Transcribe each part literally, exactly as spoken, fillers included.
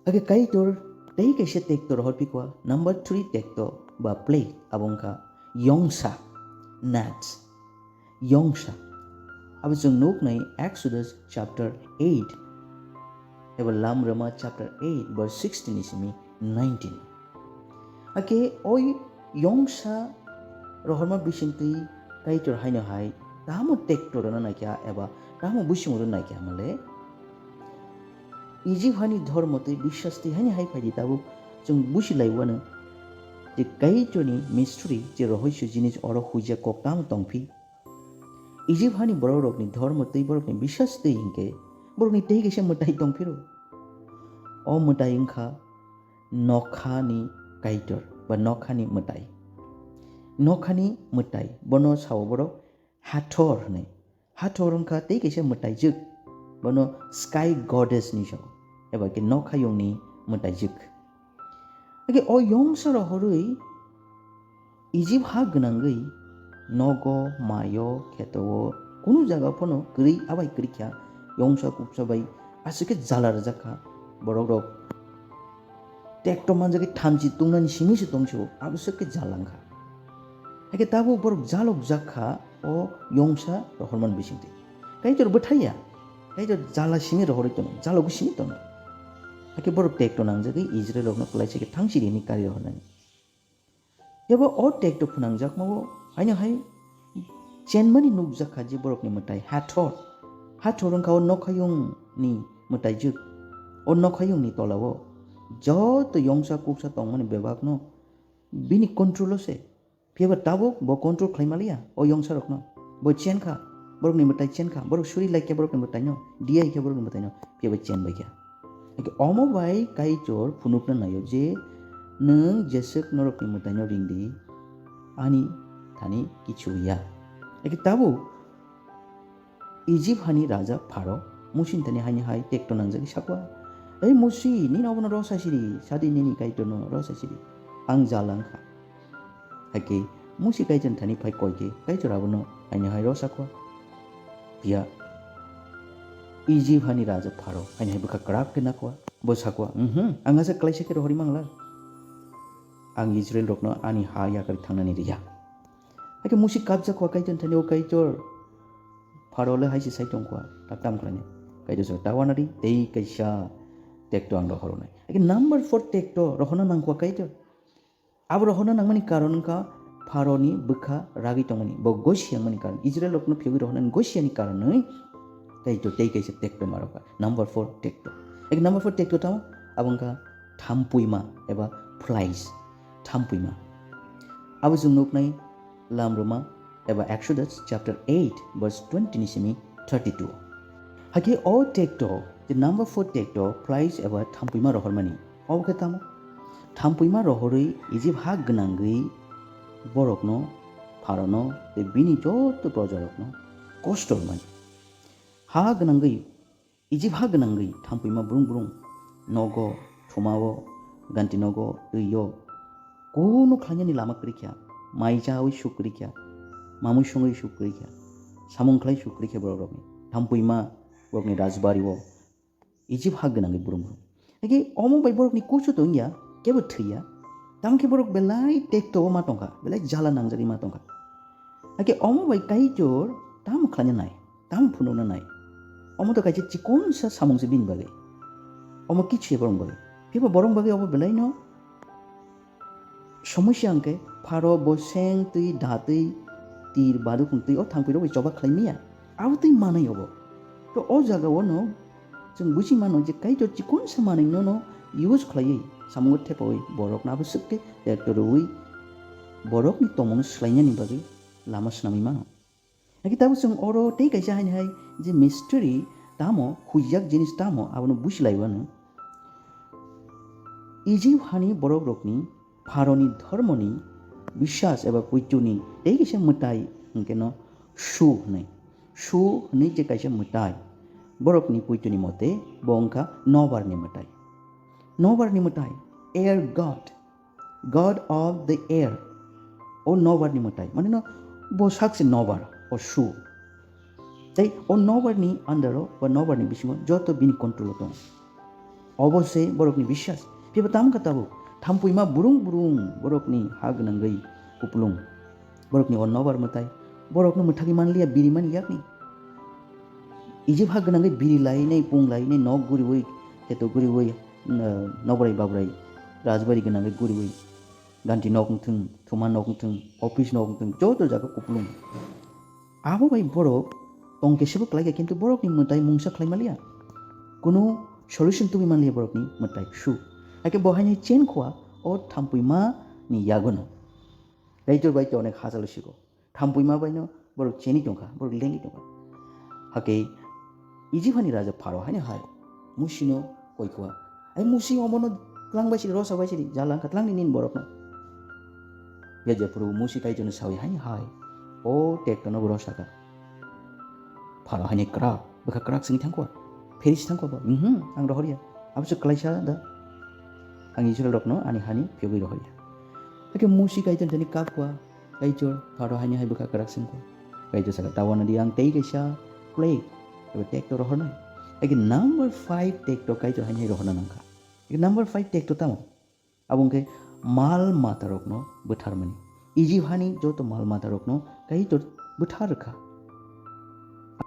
Ake Kaitor tei kaisa tekto rohor pikwa, number three tekto ba plague abo wngkha yongsa, gnats, yongsa. Abo chwng nuknai Exodus chapter eight eba Lamrwma chapter eight verse sixteen ni simi nineteen. Ake oi yongsa rohorma bisingtwi Kaitor haino hai tamo tekto rwna naikha eba tamo busimu rwna naikha male? Ijip hani dhormo tei biswas twi haini hai phaidi tabuk chwng busi laiwano je Kaitorni mystery je rohoisyo jinis oro huijak kok tamo tongphi? Ijip hani borokrokni dhormo tei borokni biswas twi hinkhe borokni tei kaisa mwtai tongphiro. O mwtai wngkha nokhani Kaitor ba nokhani mwtai. Nokhani mwtai bono sao borok Hathor hwnwi. Hathor wngkha tei kaisa mwtaijwk, bono sky goddess ni sao, eba khe nokhayungni mwtaijwk. Ake o yongsa rohorwi Ijip ha gwnangwi nogo, mayo, kheto-o kunu jaga phano kwrwi abai kwrwikha, yongsa kuksa bai aswk khe jala rwjakha borokrok. Tekto manjagwi thamchi tungnani simi se tongsibo, aboswk khe jala wngkha. Hakhe tabuk borok jalokjak kha o yongsa rohormani bisingtwi. Kaitor bwthaiya, Kaitor jala simi rohorwi tono, jalogo simi tono. Hakhe borok tekto nangjagwi Israilrokno klaisa khe thangsi rini kari rohornani. Eba o tekto phwnangjakmao haino hai chenmani nukjak kha je borokni mwtai Hathor. Hathor wngkha o nokhayungni mwtaijwk. O nokhayungni tolao joto yongsa kuksa tongmani bebakno bini control-o se. Phiyaba tabuk bo control khlai maliya o yongsarokno. Bo chen kha, borokni mwtai chen kha, borok suri lai khe borokni mwtaino, diya hai khe borokni mwtaino, phiyaba chen bai kha. Hakhe omo bai Kaitor phunukna naio je, "Nwng jeswk norokni mwtaino ring di, ani thani kichu ya." Hakhe tabuk Ijip hani raja Pharo Musini thani haini hai tekto nangjagwi sakwa, "Ei Musi, nini obono rosa siri, sadi nini Kaitorno rosa siri, ang jala wngkha." Hakhe Musi Kaitorni thani phai koi khe Kaitor abono haini hai rosa kha. Phiya Ijip hani raja Pharo haini hai bwkha kwrak khe nakwa, bo sakwa, "Mhm, ang asa klaisa khe rohorwi mangla. Ang Israilrokno ani ha yakarwi thangnani rwya." Hakhe Musi kabjak kha Kaitorni thani, "O Kaitor, Pharo le hai se sai tong kha, tak tam khlainai." Kaitor sa, "Ta uanadi, tei kaisa tekto ang rohornai." Hakhe number four tekto rohorna nang kha Kaitor. Abo rohorna nangmani karon wngkha Pharoni bwkha ragwi tongmani, bo gosi yangmani karon, Israilrokno phiyogwi rohornani gosi yani karonwi Kaitor tei kaisa tekto ma rokha. Number four tekto. Hakhe number four tekto tamo? Abo wngkha thampuima eba flies. Thampuima. Abo chwng nuknai Lamrwma eba Exodus chapter eight verse twenty ni simi thirty-two. Hakhe o tekto, the number four tekto, flies eba thampuima rohormani. Obo khe tamo? Thampuima rohorwi Ijip ha gwnangwi borokno, Pharono tei bini joto projarokno kosto rwmani. Ha gwnangwi Ijip ha gwnangwi thampuima brung brung, nogo, thumao, ganti nogo, twi-o, kunu khlainani lama kwrwi kha, mai chawi suk kwrwi kha, mamui songwi suk kwrwi kha, samung khlai suk kwrwi kha borok rokni. Thampuima borokni rajbari-o, Ijip ha gwnangwi brung brung. Hakhe omo bai borokni kuchu tongya, kebo thwiya. Tamokhe borok belai tekto o ma tongkha, belai jala nangjagwi ma tongkha. Hakhe omo bai Kaitor tamo khlaina nai, tamo phunukna nai. Omo to kaisa chikonsa samung se bini bagwi. Omo kichu se borok bagwi. Phiba borok bagwi obo belaino somosya hwnkhe Pharo bo seng twi, da twi, tir, badukhung twi o thangpirok bai choba khlai manya. Abo twi manai obo. To o jaga o no chwng buji mano je Kaitor chikonsa manwi nono use khlaiwi samungo thepawi borokno abo swk khe tekto rwui borokni tongmungno swlainani bagwi lama swnamwi mano. Hakhe tabuk chwng oro tei kaisa haini hai je mystery tamo, huijak jinis tamo, abono busi lai uanw. Ijip hani borok rokni Pharoni dhormoni biswas eba puituni tei kaisa mwtai hwnkhe no Shu hwnwi. Shu hwnwi je kaisa mwtai. Borokni puituni mote bo wngkha nobarni mwtai. Nobarni mwtai, air god. God of the air. O nobarni mwtai, mane no bo sak se nobar, o Shu. Tei o nobarni under o ba nobarni bisingo joto bini control o tongo. Obo se borokni biswas. Phiya bo tamo kha tabuk? Thampuima burung burung borokni ha gwnangwi kupulung. Borokni o nobar mwtai. Borokno mwthagwi manliya birimani yakni. Ijip ha gwnangwi biri lainai, pung lainai, nok guriwi, kheto guriwi, n-, nokbrai babrai, rajbari gwnangwi guriwi. Ganti nok wngthung, thuma nok wngthung, office nok wngthung, joto jaga kupulung. Abo bai borok tongkhe sebo khlaikha, kintu borokni mwtai mungsa khlai manliya. Kunu solution tubui manliya borokni mwtai su. Hakhe bo haino chen khua o thampuima ni yagono. Kaitor bai to onek hachalo siko. Thampuima baino borok cheni tongkha, borok lengwi tongkha. Hakhe Ijip hani raja Pharo haino hai Musino koi khua. Ai Musi omono tlang bai sidi, rosa bai sidi, jala wngkha tlangni nini borokno. Ya jephuru Musi Kaitorno sawi haino hai. O tektono bo rosa kha. Pharo haino krak, bwkha krak sini thangkho. Pheri si thangkho bo. Mhm, ang rohorya. Abo se klaisa da. Ang Israel rokno ani hani phiyogwi rohorya. Hakhe Musi Kaitorni thani kap khua. Kaitor, Pharo haino hai bwkha kwrak sengkho. Kaitor saka, "Tabukno di ang tei kaisa plague eba tekto rohornai." Agi number five tekto Kaitor haino hai rohorna nangkha. Agi number five tekto tamo? Abo wngkhe mal matarokno bwtharmani. Ijip hani joto mal matarokno Kaitor bwthar rwkha.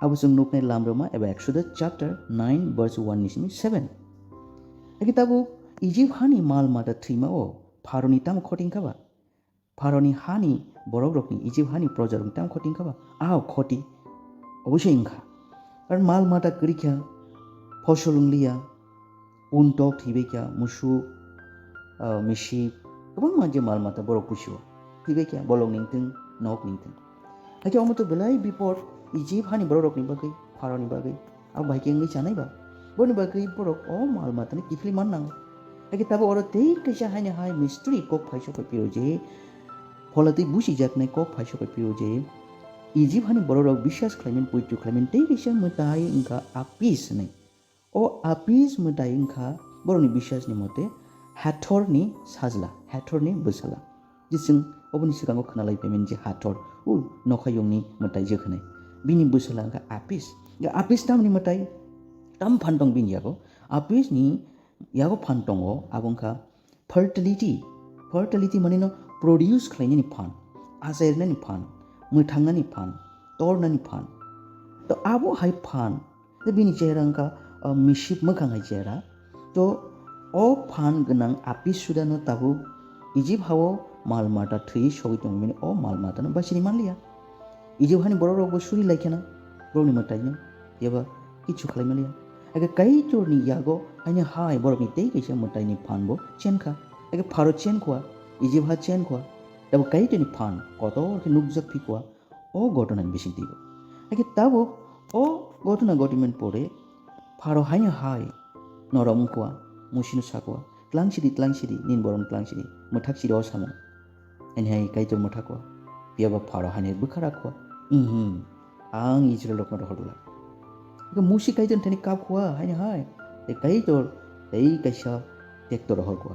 Abo chwng nuknai Lamrwma eba Exodus chapter nine verse one ni simi seven. Agi tabuk Ijip hani mal mata thwima o Pharoni tamo khoti wngkha ba? Pharoni hani borokrokni, Ijip hani projarokni tamo khoti wngkha ba? Ao khoti. Obosai wngkha. Karon mal mata kwrwi kha, phosol wngliya, un tok thwibai kha, musuk, ah, misip, kwbangma je mal mata borok pusio thwibai kha, bolong ningthwng, nok ningthwng. Hakhe omo to belai bipot Ijip hani borokrokni bagwi, Pharoni bagwi. Abo bai khe wngwi chanai ba? Boni bagwi borok o mal matani kiphilwi man nango. Hakhe tabuk oro tei kaisa haino hai mistri kok phai sok pai phiro je, phola twi busijaknai kok phai sok pai phiro je, Ijip hani borokrok biswas khlaimani, poito khlaimani tei kaisa mwtai wngkha Apis hinwi. O Apis mwtai wngkha borokni biswasni mote Hathorni sajla, Hathorni bwsala. Je chwng oboni swkango khwnalai phaimani je Hathor, o nokhayungni mwtai je khwnai. Bini bwsala wngkha Apis. Ga Apis tamni mwtai, tam phan tong bini yago. Apisni yago phan tongo, abo wngkha fertility. Fertility mane no produce khlainani phan, achairnani phan, mwthangnani phan, tornani phan. To abo hai phan, je bini chehra wngkha, ah, misip mwkhang hai chehra. To o phan gwnang Apis sudano tabuk Ijip hao mal mata thwi sogwi tongmani, o mal matano basini manliya. Ijip hani borok rokbo suri laikhana, borokni mwtaino, eba kichu khlai manliya. Hakhe Kaitorni yago haino hai borokni tei kaisa mwtaini phanbo chenkha. Hakhe Pharo chen khua, Ijip ha chen khua, tabuk Kaitorni phan kotor khe nukjak phi khua, o gotona ni bisingtwi bo. Hakhe tabuk o gotona gotwi man pore Pharo haino hai norok wngkha, Musino sakha, "Tlang sidi, tlang sidi, nini borokno tlang sidi, mwthak sidi o samung." Haino hai Kaitor mwthakha, phiya ba Pharo haino bwkha rakha, "Ihi, ang Israel rokno rohor glak." Hakhe Musi Kaitorni thani kapkha, haino hai, tei Kaitor tei kaisa tekto rohorkha.